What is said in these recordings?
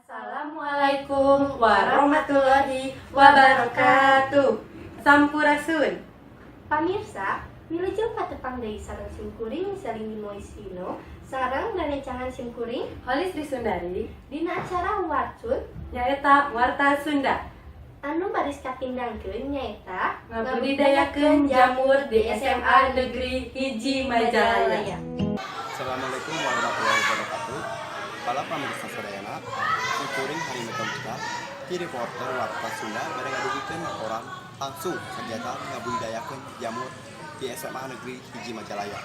Assalamualaikum warahmatullahi wabarakatuh. Sampurasun. Pamirsa, wilujeng patepang deui sareng simkuring Selini Moisino sareng rerencangan simkuring Holis Sri Sundari dina acara Warsun, nyaeta Warta Sunda anu baris kapindangkeun nyaeta ngabudidayakeun jamur di SMA Negeri 1 Majalaya. Assalamualaikum warahmatullahi wabarakatuh. Para pamirsa sadayana, simkuring hari kita ti reporter Warta Sunda bade ngadugikeun laporan langsung kegiatan ngabudidayakeun jamur di SMA Negeri 1 Majalaya.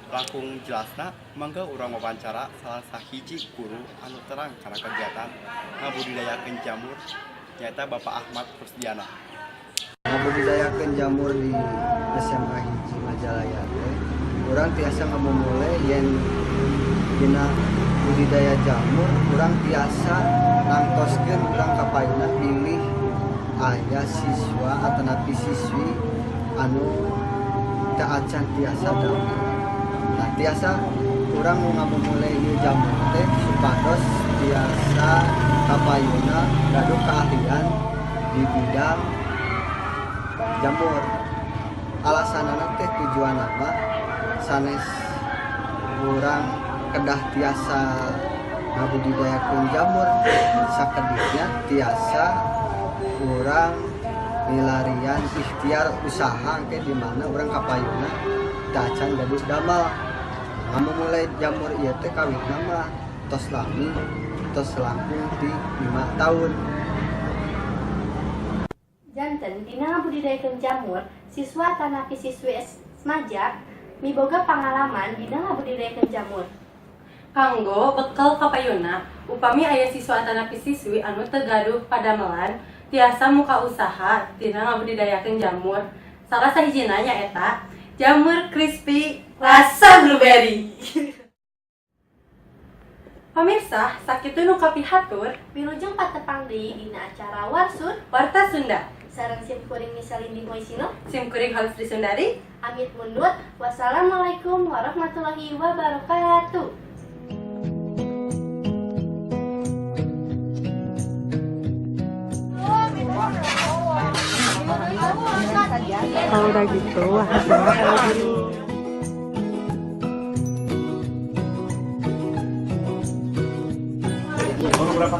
Langkung jelasna, mangga urang wawancara salah sahiji guru anu terang kana kegiatan ngabudidayakeun jamur, nyaeta Bapak Ahmad Rusdiana. Ngabudidayakeun jamur di SMA 1 Majalaya teh urang tiasa ngamumule yen dina budidaya jamur urang tiasa nangtoskeun urang kapayuna bilih aya siswa atanapi siswi anu teu acan tiasa damel. Nah, tiasa urang nu ngamumule ieu jamur teh supados tiasa kapayuna gaduh keahlian di bidang jamur. Alasanana teh tujuanana sanes urang kedah tiasa ngabudidayakeun jamur, sakediknya tiasa urang milarian ikhtiar usaha ke di mana urang kapayuna teu acan gaduh damel. Ngamumule jamur ieu teh kawitna mah tos lami, tos langkung ti 5 tahun. Janten dina ngabudidayakeun jamur, siswa atanapi siswi Smaja miboga pangalaman dina ngabudidayakeun jamur. Kanggo bekal kapayuna, upami aya siswa atanapi siswi anu teu gaduh padamelan, tiasa muka usaha tina ngabudidayakeun jamur. Salah sahijina nyaeta jamur crispy rasa blueberry. Pamirsa, sakitu nu kapihatur. Wilujeng patepang deui dina acara Warsun, Warta Sunda sareng simkuring Misalindi Moisino. Simkuring Halis Sri Sundari amit mundur. Wassalamualaikum warahmatullahi wabarakatuh. Kalau udah gitu hasilnya kayak gini. Berapa?